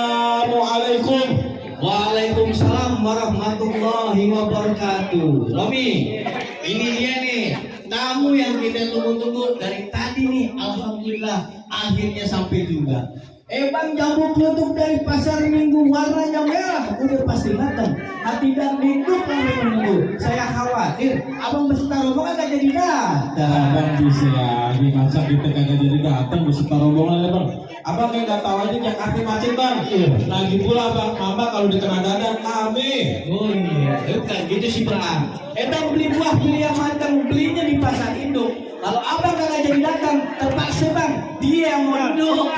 Assalamualaikum. Waalaikumsalam warahmatullahi wabarakatuh. Romi, ini dia nih tamu yang kita tunggu-tunggu dari tadi nih. Alhamdulillah akhirnya sampai juga. Bang, jambu kelutuk dari pasar Minggu warnanya merah udah pasti datang. Hati dan hidup kami menunggu. Saya khawatir abang beserta rombongan gak jadi datang. Abang bisa lagi masa kita kagak jadi datang beserta rombongan ya bang. Abang kayak nggak tahu aja Jakarta macet bang. Lagi pula bang, mama kalau di tengah dadan kami. Oh iya, bukan gitu sih bang. Bang beli buah beli yang matang, belinya di pasar induk. Kalau abang kagak jadi datang, terpaksa bang, dia yang mau duduk.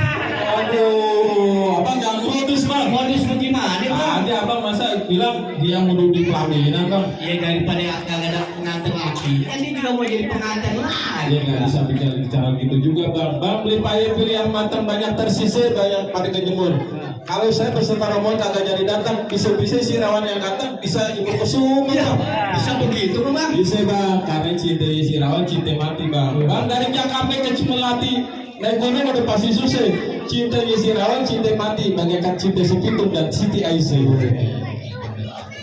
Aduh, abang jangan modus bang. Modus bagaimana bang? Ada abang masa bilang dia mau duduk di pelaminan bang. Ya daripada kagak ada pengantin lagi, kan dia juga mau jadi pengantin lagi. Ya nggak bisa bicara gitu juga bang. Bang beli payah beli yang matang banyak tersisa banyak pada kejemur. Kalau saya beserta rombongan kagak jadi datang, bisa-bisa si Rawan yang datang bisa ikut ke Sumber bang. Bisa begitu bang? Bisa bang, karena cinta si Rawan cinta mati bang. Bang dari Jakarta ke Cimelati naik gunung udah pasti susah. Cinta si Rawan cinta mati, bagaikan cinta si Pitung dan Siti Aisyah.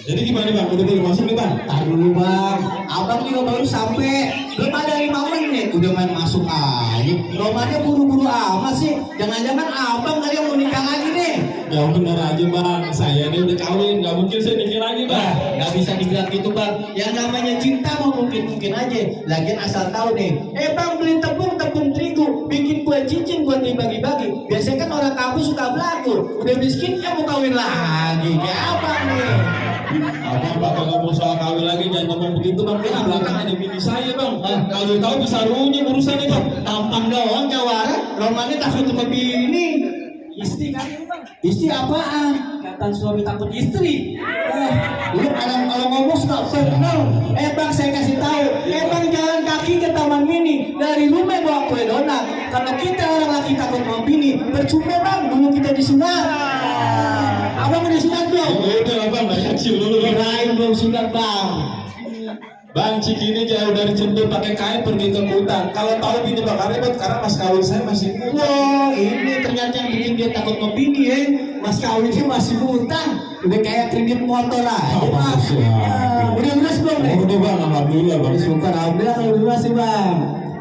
Jadi gimana bang? Udah boleh masuk nih bang? Tar dulu bang, abang juga baru sampai, belum ada 5 menit udah main masuk aja. Romannya buru-buru amat sih. Jangan-jangan abang kali yang mau nikah lagi nih. Ya bener aja bang, saya ini udah kawin, nggak mungkin saya nikah lagi bang. Nggak bisa dibilang gitu bang. Yang namanya cinta mau mungkin-mungkin aja. Lagian asal tahu nih. Bang beli tepung terigu, bikin kue cincin buat dibagi-bagi. Biasanya kan orang kampung suka belagu. Udah miskin ya mau kawin lagi. Kayak apa nih? Abang bakal ngomong soal kawin lagi, jangan ngomong begitu bang. Di belakang ada bini saya bang. Kalau tahu bisa runyam urusannya bang. Tampang doang jawara. Romannya takut sama bini. Istri kan bang? Istri apaan? Kata suami takut istri. Lu kalau ngomong suka benar. Bang saya kasih tahu. Bang jalan kaki ke Taman Mini dari rumah bawa kue donat. Kalau kita orang laki takut sama bini, percuma bang. Dulu kita disunat. Abang udah sunat belum? Udah lah bang, banyak kecil dulu bang. Kirain belum sunat bang. Bang Cikini jauh dari Sentul pakai kain pergi ke hutan. Kalau tahu bini bakal ribet karena mas kawin saya masih muda. Wah, ini ternyata yang bikin dia takut sama bini ya. Mas kawinnya masih hutang. Udah kayak kredit motor aja bang. Udah lunas belum nih? Udah bang, alhamdulillah bang. Syukur alhamdulillah kalau lunas sih bang.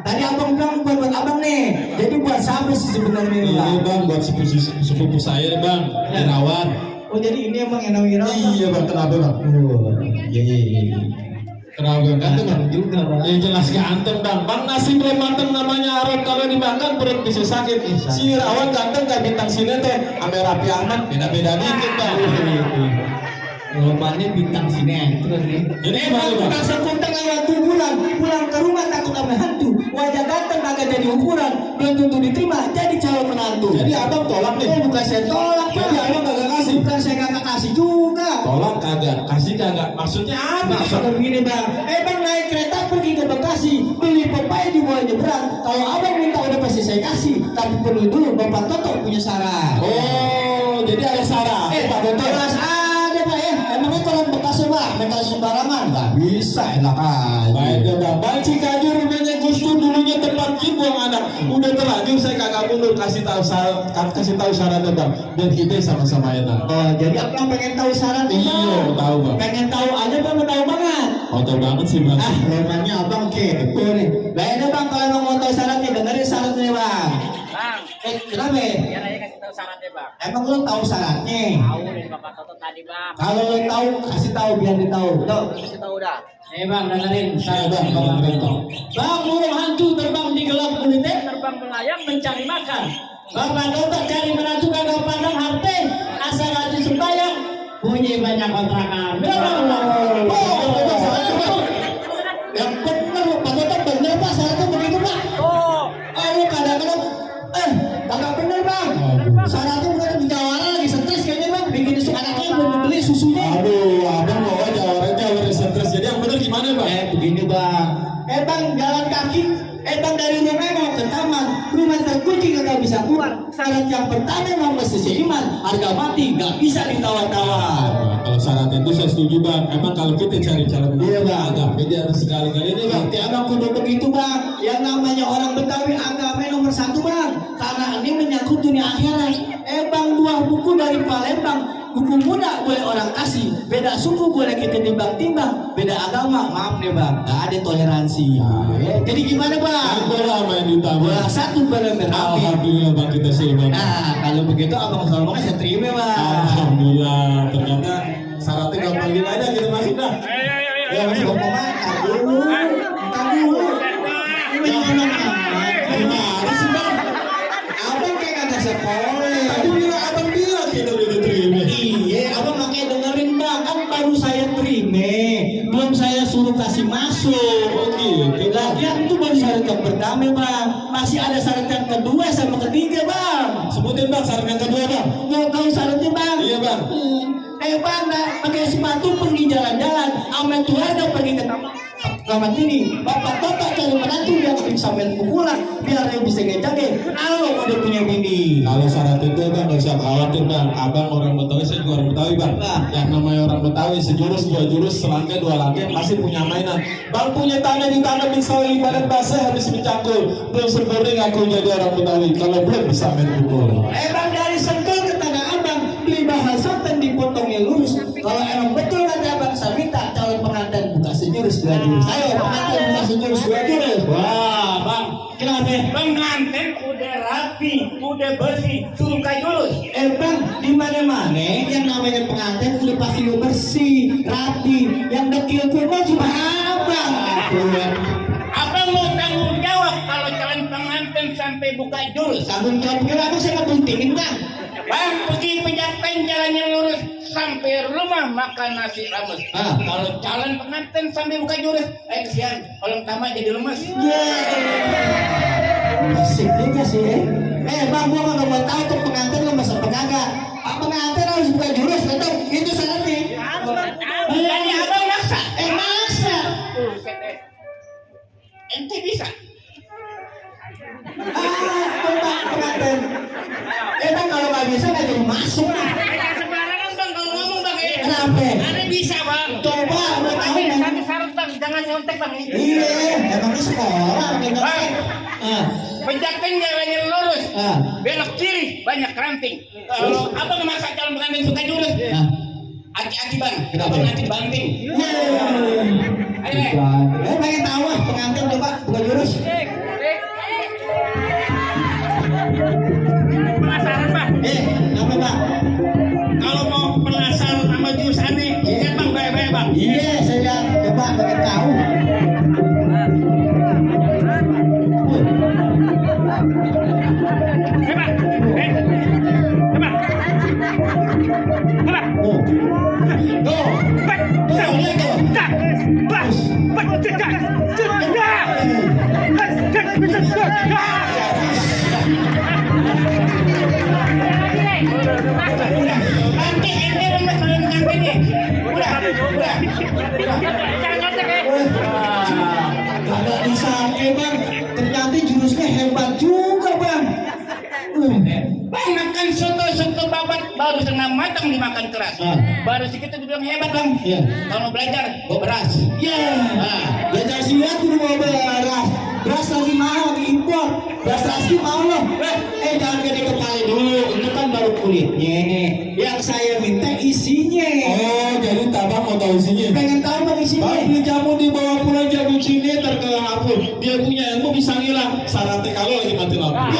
Tadi abang bilang buat abang nih. Jadi buat siapa sih sebenarnya Ini bang? bang buat sepupu saya bang, Irawan. Oh jadi ini emang yang namanya Irawan? Iya bang, kenapa bang? Iya. Kenapa bang? Ganteng bang? Juga bang. Ya jelas ganteng bang. Bang nasi belum mateng namanya Arab, kalau dimakan perut bisa sakit. Si Irawan ganteng kayak bintang sinetron. Ame Raffi Ahmad beda-beda dikit bang. Romannya bintang sinetron nih. Jadi gimana bang? Bukan sepuntang lewat kuburan, pulang ke rumah takut sama hantu. Wajah ganteng kagak jadi ukuran, belum tentu diterima jadi calon menantu. Jadi abang tolak nih. Bukan saya tolak, Jadi abang kagak kasih. bukan saya kagak kasih juga. Tolak kagak, kasih kagak. Maksudnya apa? Maksudnya begini bang, bang naik kereta pergi ke Bekasi, beli pepaya di bawah nyebrang. Kalau abang minta udah pasti saya kasih, tapi perlu dulu bapak Toto punya syarat. Oh, jadi ada syarat. Pak Toto. Jelas ada pak ya. Emangnya kalau Bekasi pak, mereka sembarangan nggak bisa enak aja. Baik ya bang. Bang Cikajur rumahnya Gus Dur dulunya tempat buang anak. Udah terlanjur saya kagak mundur, kasih tahu syaratnya bang. Dan kita sama-sama enak. Oh, jadi abang pengen tahu syaratnya? Iya, tahu bang. Pengen tahu aja bang, mau tahu banget. Oh, tahu banget sih bang. Romannya abang kepo nih. Baiknya bang, kalau emang mau tahu syaratnya, dengerin syaratnya bang. Bang, Kenapa? biar aja kasih tahu syaratnya bang. Emang lo tahu syaratnya? Tahu dari Bapak Toto tadi bang. Kalau lo tahu, kasih tahu biar dia tahu. Tuh. Kasih tahu dah. Bang, dengerin Saya bang, dengerin bang. Bang, burung hantu terbang di gelap kulitnya. Terbang melayang mencari makan. Bapak Toto cari menantu kagak pandang harta. Asal rajin sembahyang, punya banyak kontrakan. Yang benar, Pak Toto benar Pak, syaratnya begitu Pak. Oh, Lu kadang-kadang kagak bener bang. Syaratnya bukan di jawara lagi stres kayaknya bang. Bikin anaknya belum beli susunya. Aduh, abang bawa jawara stres. Jadi yang bener gimana bang? Begini bang. Bang jalan kaki. Bang dari rumah mau ke taman. Rumah terkunci kagak bisa keluar. Syarat yang pertama mau mesti seiman. Harga mati nggak bisa ditawar-tawar. Kalau syarat itu saya setuju bang. Emang kalau kita cari calon Iya, Bang. agak beda sekali-kali ini bang. Berarti abang kudu begitu bang. Yang namanya orang Betawi agama nomor satu bang, karena ini menyangkut dunia akhirat. Bang, 2 buku dari Palembang. Buku muda boleh orang kasih, beda suku boleh kita timbang-timbang, beda agama, maaf nih bang, gak ada toleransi. Jadi gimana bang? Bola main utama. Bola satu boleh berapi. Alhamdulillah bang kita seiman. Nah, kalau begitu abang Salman saya terima bang. Alhamdulillah, ternyata syaratnya gampang gini aja kita masuk dah. Ya masih mau makan dulu, makan dulu. Gimana Gimana sih bang? Abang kayak kagak sekolah. Tadi abang bilang kita udah diterima. Iya, abang makanya dengerin bang, kan baru saya terima, belum saya suruh kasih masuk. Oh gitu. Lagian itu baru syarat yang pertama bang, masih ada syarat yang kedua sama ketiga bang. Sebutin bang syarat yang kedua bang. Mau tahu syaratnya bang? Iya bang. Bang, pakai sepatu pergi jalan-jalan, sama keluarga pergi ke kamar ini. Bapak cari menantu yang bisa main pukulan, biar dia bisa ngejagain. Kalau udah punya bini. Kalau syarat itu bang gak usah khawatir bang. Abang orang Betawi, saya juga orang Betawi bang. Yang namanya orang Betawi sejurus 2 jurus, selangkah 2 langkah pasti punya mainan. Bang punya tanah di tanah bisa ibarat basah habis mencangkul. Belum sempurna aku jadi orang Betawi. Kalau belum bisa main pukul. Bang, dari Sentul ke Tanah Abang beli bahasa dan dipotongnya lurus. Kalau emang betul kata abang, saya minta calon pengantin buka sejurus 2 jurus. Ayo pengantin buka sejurus 2 jurus. Wah bang, kenapa? Pengantin udah rapi, udah bersih, suruh kayak dulu. Bang, di mana-mana yang namanya pengantin udah pasti bersih, rapi. Yang dekil cuma abang. Abang mau tanggung jawab kalau calon pengantin sampai buka jurus. Tanggung jawab kenapa saya nggak pentingin bang? Bang, pergi penjaten jalan yang lurus sampai rumah makan nasi rames. Kalau calon pengantin sampai buka jurus, kesian. Kalau tamat jadi lemas. Asik juga sih. Bang, gua nggak mau tahu tuh pengantin lemas apa kagak. Pak pengantin harus buka jurus, betul? Itu syaratnya. Jadi abang maksa. Maksa. Ente bisa. Pak pengantin. Bang, kalau nggak bisa nggak jadi masuk. Sembarangan bang kalau ngomong bang. Kenapa? Ada bisa bang. Coba, mau tahu bang. Satu syarat bang, jangan nyontek bang. Iya, emang di sekolah. Bang, penjaten jalan yang lurus, belok kiri banyak ranting. Kalau abang maksa calon pengantin suka jurus, hati-hati bang. Kenapa? Abang nanti banting. Ayo. Pengen tahu pengantin coba buka jurus. Penasaran bang? Apa bang? Kalau mau penasaran sama jurus aneh, ingat bang, baik-baik bang. Iya, saya lihat. Coba pengen tahu. Nanti ini rumah calon pengantin nih. Udah. Kagak disangka bang, ternyata jurusnya hebat juga bang. Bang makan soto babat baru setengah matang dimakan keras. Baru sedikit dibilang hebat bang. Iya. Kalau belajar bawa beras. Belajar silat kudu bawa beras. Beras lagi mahal, lagi impor. Beras asli mahal loh. Jangan gede kepala dulu, itu kan baru kulitnya. Yang saya minta isinya. Oh jadi tabang mau tahu isinya. Pengen tahu bang isinya? Bang beli jamu dibawa pulang jamu Cina terkelang apel. Dia punya ilmu bisa ngilang. Syaratnya kalau lagi mati lampu.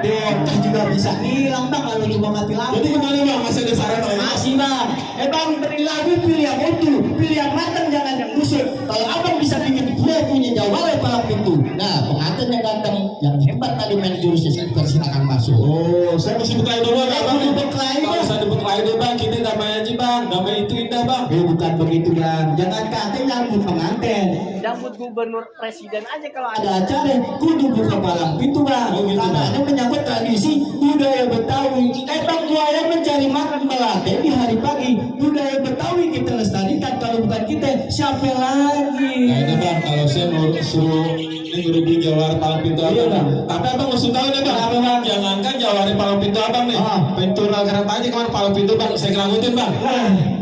Bocah juga bisa hilang bang kalau cuma mati lampu. Jadi gimana bang? Masih ada syarat lagi? Masih bang. Bang beri lagu pilih yang utuh, pilih yang matang jangan yang busuk. Kalau abang bisa bikin flow punya jawara palang pintu. Nah pengantin yang datang yang hebat tadi main jurusnya saya silakan masuk. Oh, saya mesti berkelahi dulu bang. Kudu berkelahi, Kalau Bang. saya berkelahi dulu bang, kita damai aja bang. Damai itu indah bang. Bukan begitu bang. Jangan kata nyambut pengantin. Jambut gubernur presiden aja kalau Ada acara kudu buka palang pintu bang. Oh, gitu, Karena Bang. ada menyangkut tradisi budaya Betawi. Bang buaya mencari makan melate di hari pagi. Budaya Betawi kita lestarikan, kalau bukan kita siapa lagi? Nah ini bang, kalau saya mau suruh ini nyuruh beli jawara palang pintu abang. Iya, Bang. Tapi abang mesti tahu nih bang. Apa bang? Jangankan jawara palang pintu abang nih. Pentura kereta aja kemana palang pintu bang? Saya kerangutin bang.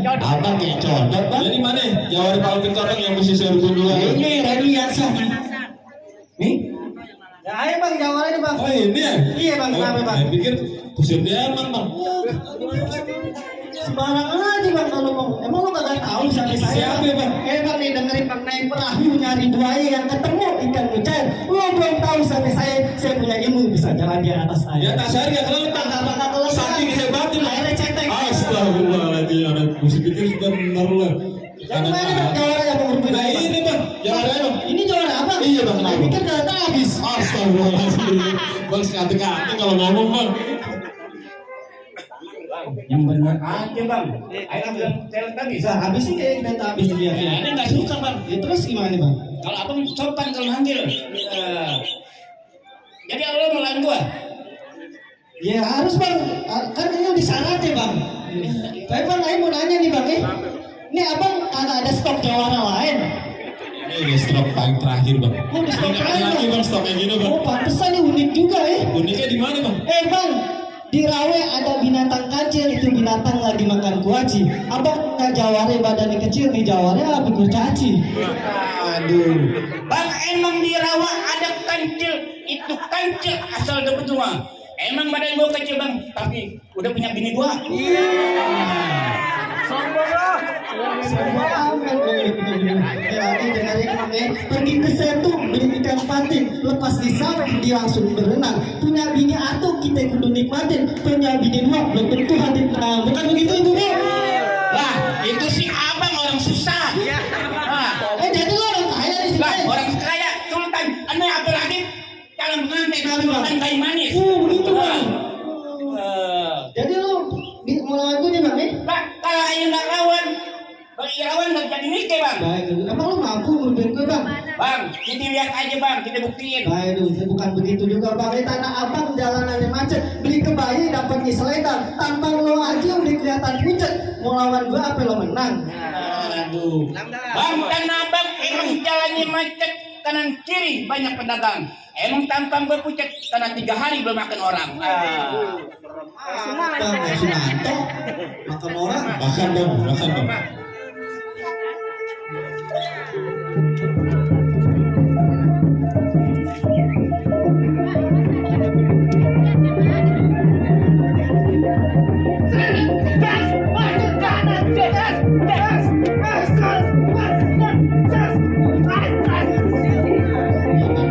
Abang kayak codot bang. Jadi mana? Jawara palang pintu abang yang mesti saya rukun dulu. Ini Radiansa. Nih? Ya ayo Ayo bang, jawara ini bang. Oh ini ya? Iya bang, kenapa bang? Saya pikir kusir dia emang bang. Sembarangan aja bang kalau mau. Emang lo kagak tahu sampai saya. Siapa, Bang? Bang nih dengerin bang naik perahu nyari buaya yang ketemu ikan mujair. Lo belum tahu sampai saya punya ilmu bisa jalan di atas air. Ya tak sehari ya kalau bang. Saking hebatnya bang. Airnya cetek. Astagfirullahaladzim, anak musik pikir sudah benar lah. Yang mana bang jawara yang mau berbeda? Nah ini bang, jawara bang. Ini jawara apa? Iya bang, Saya pikir jalan habis. Astagfirullahaladzim. Bang sekati-kati kalau ngomong bang. Yang benar aja bang. Ayo bilang talenta bisa. Habis sih kayak kita habis dia. Ini nggak suka bang. Ya, terus gimana nih bang? Kalau abang sopan kalau manggil. Jadi Allah melawan gua. Ya harus bang, kan ini udah syarat ya bang. Tapi bang, saya mau nanya nih bang, ini abang kagak ada stok jawara lain? Ini stok paling terakhir bang. Oh, di stok Ini terakhir, lagi Bang. bang stok kayak gini bang. Oh pantesan ini unik juga ya. Uniknya di mana bang? Bang, di Rawe ada binatang kancil, itu binatang lagi makan kuaci. Abang punya jawara badannya kecil, di jawara apa kurcaci? Aduh. Bang emang di rawa ada kancil, itu kancil asal dapat dua. Emang badan gua kecil bang, tapi udah punya bini dua. Pergi ke Setu beli ikan patin, lepas di sawah dia langsung berenang. Punya bini atuh kita kudu nikmatin, punya bini dua belum tentu hati tenang. Bukan begitu ibu? Lah itu si abang orang susah. Nah, Jadi lo orang kaya di lah sini. orang kaya sultan, ane apa lagi? Calon pengantin sultan kayu manis. Begitu bang. Jadi lo mau lawan gue nih bang? Lah kalau ayo nggak lawan, bang Irawan nggak jadi nikah bang. Baik, emang lo mampu ngelupain gue bang? Bang, kita lihat aja bang, kita buktiin. Baik, bukan begitu juga bang. Di tanah abang jalanannya macet, beli kebaya dapatnya selendang. Tampang lo aja udah kelihatan pucat. Mau lawan gue apa lo menang? Aduh. Bang, tanah abang emang jalannya macet, kanan kiri banyak pedagang. Emang tampang gue pucat karena 3 hari belum makan orang. Bang, Sunanto makan orang. Makan bang, makan bang.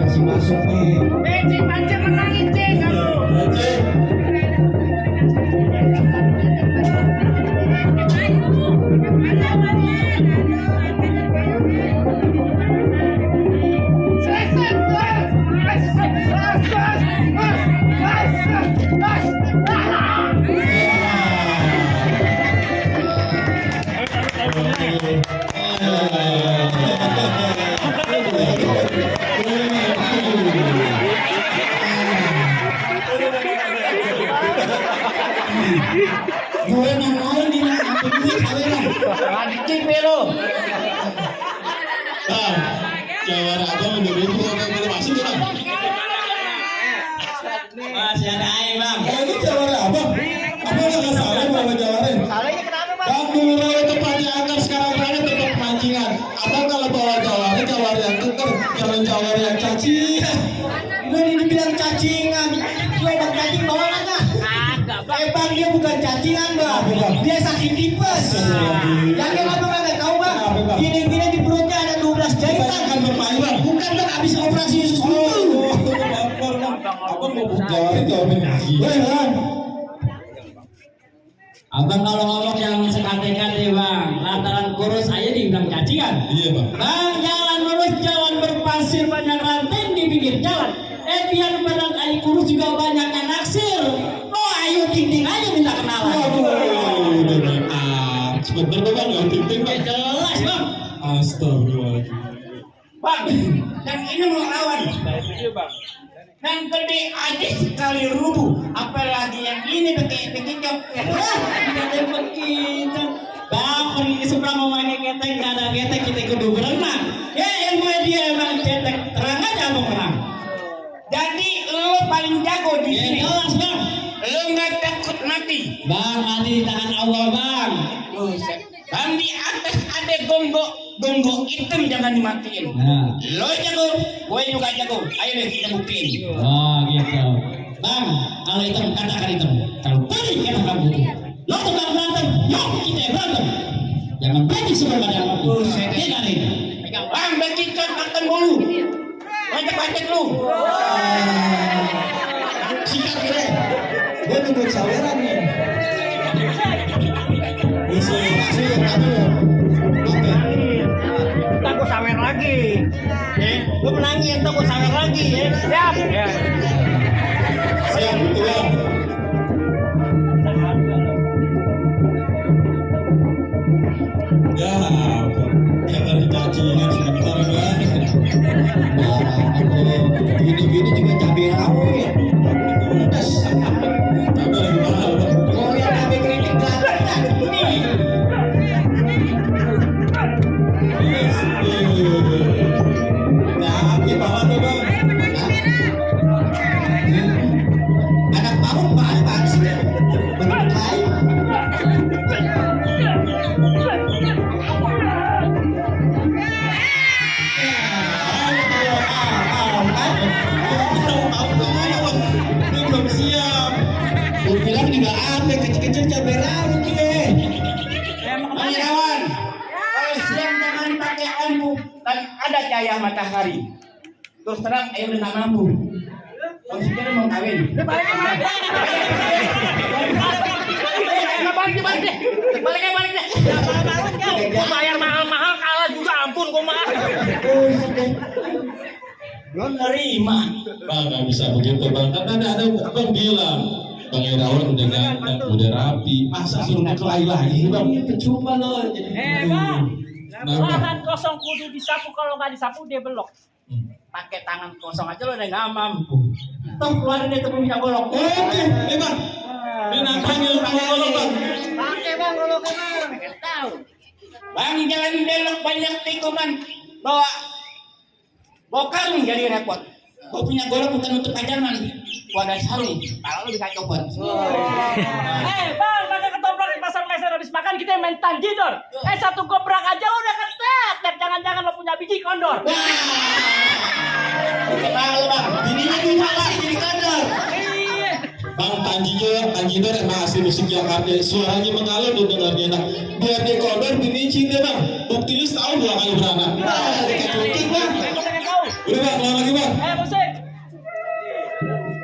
Kasih masuk nih. Gue mau di apa duit kamera. Adiknya pero. Bang, jawara aja udah beli boleh masuk bang. Masih ada air bang. Ini jawara apa? Apa nggak salah bawa jawara? Salahnya kenapa bang? Bang dulu tempatnya akar sekarang berada tempat pemancingan. Abang kalau bawa jawara yang keker, jangan jawara yang caci. Gue ini dibilang cacingan. Gue bang cacing bawa aja. Bang dia bukan cacingan bang. Dia sakit tipes. Yang kenapa bang nggak tahu bang? Gini-gini di perutnya ada 12 jahitan. Kan bermain bang. Bukan bang habis operasi usus buntu. Abang mau jawara lagi. Abang kalau ngomong jangan sekate-kate bang, lantaran kurus aja dibilang cacingan. Iya bang. Bang jalan lurus, jalan berpasir banyak ranting di pinggir jalan. Biar badan air kurus juga banyak yang naksir. Oh ayo ting-ting aja minta kenalan. Waduh, udah sebentar bang, nggak ting-ting bang. Jelas bang. Astagfirullahaladzim. Bang, dan ini mau lawan. Dan gede aja sekali rubuh. Apalagi yang ini pakai kecap. Ketek begitu. Bang pergi ke seberang mau main ketek, nggak ada ketek kita kudu berenang. Ya ilmu dia emang ketek, terang aja abang menang. Jadi lo paling jago di Ya sini. jelas bang. Lo nggak takut mati. Bang mati di tangan Allah bang. Bang di atas ada Tunggu hitam jangan dimatiin. Nah. Lo jago, gue juga jago. Ayo deh kita buktiin. Oh gitu. Bang, kalau itu katakan itu. Kalau tadi kata kamu itu, lo tukang berantem, yuk kita berantem. Jangan berani sumber badan aku. Tidak nih. Pegang bang, becicot makan bolu. Bacet lu. Sikat gue. Gue nunggu saweran nih. Isi masuk aduh. Oke. Ntar gue sawer lagi. Gue menangin, ntar gue sawer lagi. Siap. Ya. Siap, tuan. Ya, jangan dicacingan sebentar kan. Gini-gini juga cabai rawit. Pedas. Cabai lagi mahal. Oh ya cabai keriting gratis. Nih. Tapi pahala tuh bang. Anak pamuk apaan sih? Bentuk lain. Belum siap. Gue bilang juga apa kecil-kecil cabai rawit deh. Bang Irawan, kalau siang jangan pakai lampu dan ada cahaya matahari. Terus terang, ayo udah nggak mampu. Kalau sekarang mau kawin. Balik. Gue bayar mahal-mahal kalah juga, ampun gue mah. Lo nerima. Bang nggak bisa begitu bang. Kan ada abang bilang. Bang Irawan udah ganteng, udah rapi. Masa suruh kelahi lagi bang? Percuma loh. Bang, Kenapa? tangan kosong kudu disapu, kalau nggak disapu dia belok. Pakai tangan kosong aja lo udah nggak mampu. Tuh keluarin itu punya golok. Oke, bang. Ini nampaknya pakai golok bang. Pakai bang goloknya bang. Tahu. Bang jalan belok banyak tikungan. Bawa karung jadi repot. Kau punya golok bukan untuk pajangan. Wadah sarung. Kalau lu bisa copot. Bang, pakai ketoprak di pasar meser habis makan kita main tanjidor. Satu goprak aja lo udah ketet. Jangan-jangan lo punya biji kondor. Kenal bang. Bininya gimana sih jadi kandar? Bang Tanjidor emang asli musik Jakarta. Suaranya mengalun dan dengarnya enak. Biar dia kondor bini cinta bang. Buktinya setahun 2 kali beranak. Dekat kucing bang. Gue pengen tahu. Udah bang, ulang lagi bang. Musik.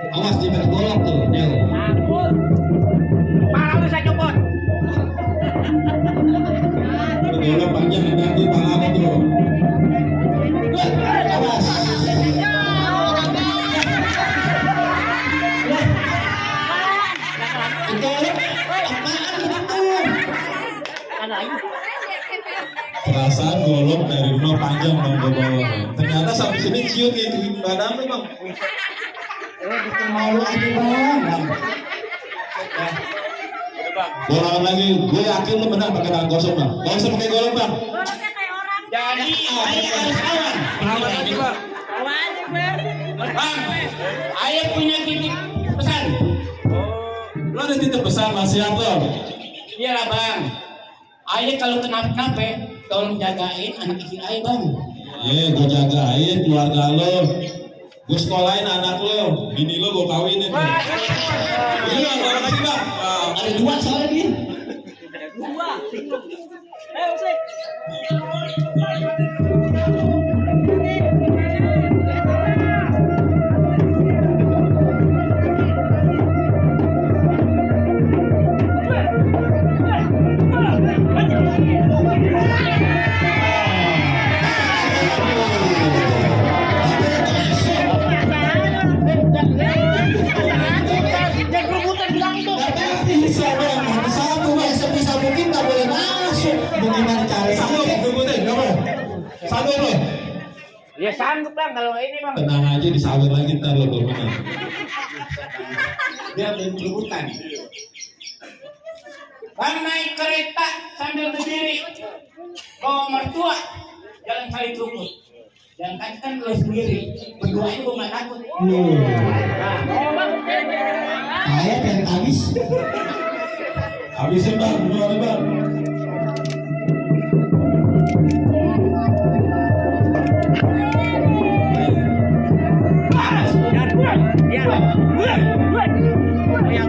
Awas di golok tuh. Neo. Ampun. Malah lu saya copot. Golok panjang nanti tangannya tuh. Awas. Itu apaan begitu? Ada lagi. Perasaan golok dari rumah panjang bang ke bawah. Ternyata sampai sini ciut kayak gitu badan lu bang. Bikin malu aja bang. Bola lagi, gue yakin lu menang pakai tangan kosong bang. Gak usah pakai golok bang. Goloknya kayak orang. Jadi ayah harus kawan. Awas aja bang. Bang, ayah punya titip pesan. Lo ada titip pesan nasihat lo. Iyalah bang. Ayah kalau kenapa-napa, tolong jagain anak istri ayah bang. Gue jagain keluarga lo. Gue sekolahin anak lo. Bini lo gue kawinin. Iya, bola lagi bang. Ada 2 soalnya dia. Dua. Musik. Bisa bang. Satu bang. Sebisa mungkin nggak boleh masuk. Bagaimana caranya? Sanggup, gue gak boleh. Sanggup lo. Ya sanggup bang kalau ini bang. Tenang aja disawir lagi ntar lo belum menang. Biar berebutan. Bang naik kereta sambil berdiri. Bawa mertua. Jangan saling kerukut. Jangan kan lo sendiri. Berdua ini gue gak takut. Ayat yang habis. Habisin bang, dua bang.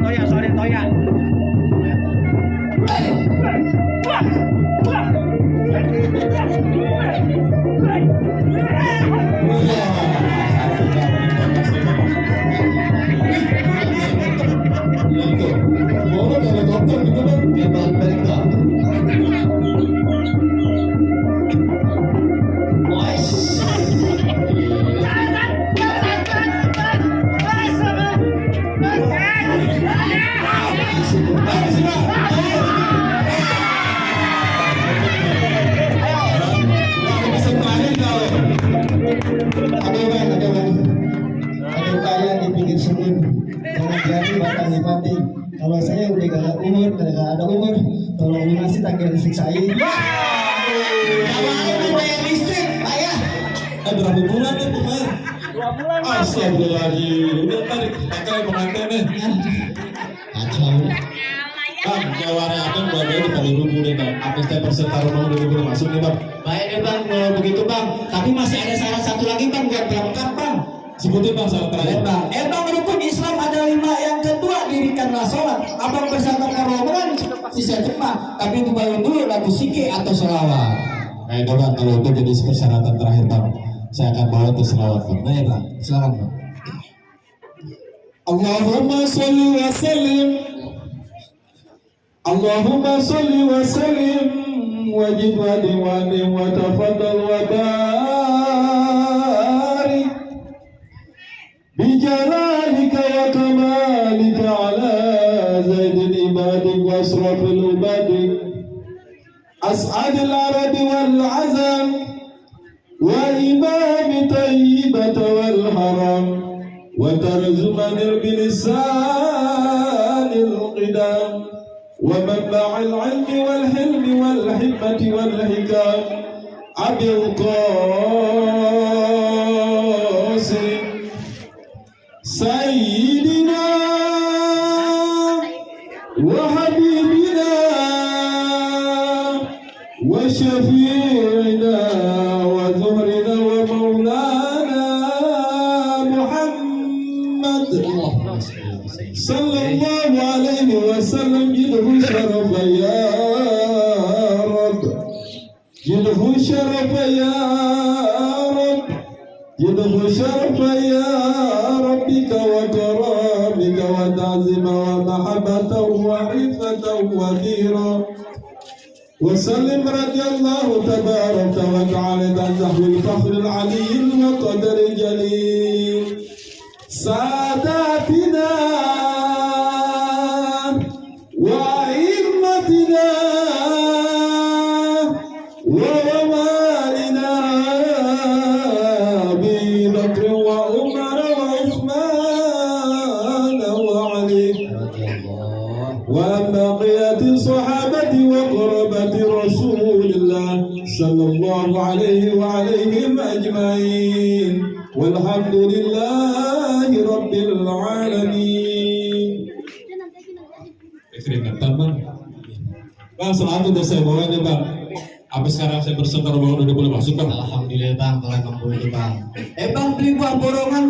Toya, sorry toya. Baru kalau dokter gitu bang. Memang mereka. Boys. Ada kalian di pinggir sungai, jangan jadi batang mati. Kalau saya udah gak ada umur, gak ada umur, tolong lunasi tanggal disiksain. Berapa bulan tuh pemain? 2 bulan. Astagfirullahaladzim. Udah tarik pakai pengantinnya. Kacau. Bang, jawara akan berada di paling rubu deh bang. Apa saya peserta rumah udah boleh masuk nih bang? Baik deh bang, kalau begitu bang. Tapi masih ada syarat satu lagi bang, biar berangkat bang. Sebutin bang salah terakhir. Bang, bang rukun Islam ada 5. Yang kedua dirikanlah sholat. Abang bersama rombongan bisa cepat. Tapi dibayar dulu lagu sike atau selawat. Nah itu bang, kalau itu jadi persyaratan terakhir bang. Saya akan bawa itu selawat bang. Baik bang, silakan bang. Allahumma salli wa sallim. Allahumma salli wa sallim. Wajib wa diwani wa tafadal wa barik. Bijalalika wa kamalika ala zaidil ibadik wa asrafil ibadik. As'adil arabi wal azam. وإمام طيبة والحرم وترجمان بلسان القدام ومنبع العلم والحلم والحكمة والحكام أبي القاسم سيدنا وحبيبنا وشفيعنا وزهرنا ومولانا محمد صلى الله عليه وسلم جده شرف يا رب جده شرف يا رب جده شرف يا ربك وكرامك وتعظيم ومحبة وعفة وغيرة وسلم رضي الله تبارك وتعالى عن نحو الفخر العلي وقدر الجليل ساداتنا وأئمتنا ووالنا أبي بكر وعمر وعثمان وعلي وأن بقية الصحابة وقربة رسول الله صلى الله عليه وعليهم أجمعين والحمد لله رب العالمين. Keringetan bang. Bang selamat udah saya bawa nih bang. Apa sekarang saya bersyukur bahwa udah boleh masuk bang? Alhamdulillah bang, kalau emang boleh bang. Bang beli buah borongan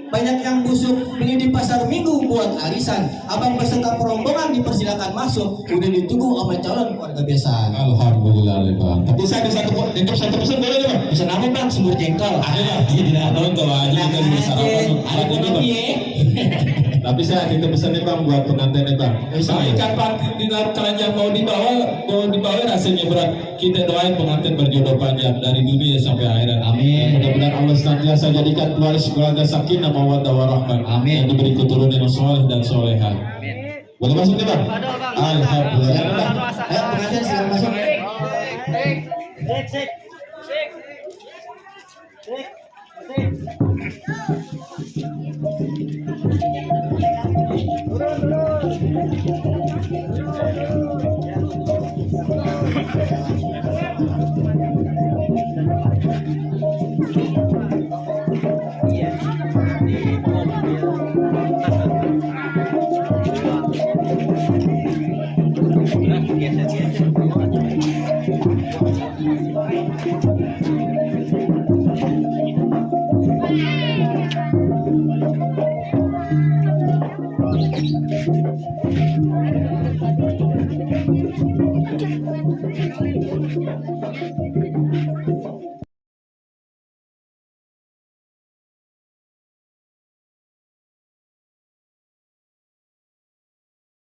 banyak yang busuk, beli di pasar minggu buat arisan. Abang beserta rombongan dipersilakan masuk. Udah ditunggu sama calon keluarga biasa. Alhamdulillah bang. Tapi saya ada satu pesan boleh nih bang? Pesan apa bang? Semur jengkol. Ada lah, tidak tahu kalau aja kita bisa sarapan. Ada ekonomi ya. Tapi saya titip pesan nih bang buat pengantinnya bang. Ikan pak di dalam keranjang mau dibawa rasanya berat. Kita doain pengantin berjodoh panjang dari dunia sampai akhirat. Amin. Mudah-mudahan Allah senantiasa jadikan keluarga sakinah mawaddah warahmah. Amin. Yang diberi keturunan yang soleh dan soleha. Boleh masuk nih bang? Alhamdulillah. Ayo pengantin silakan masuk.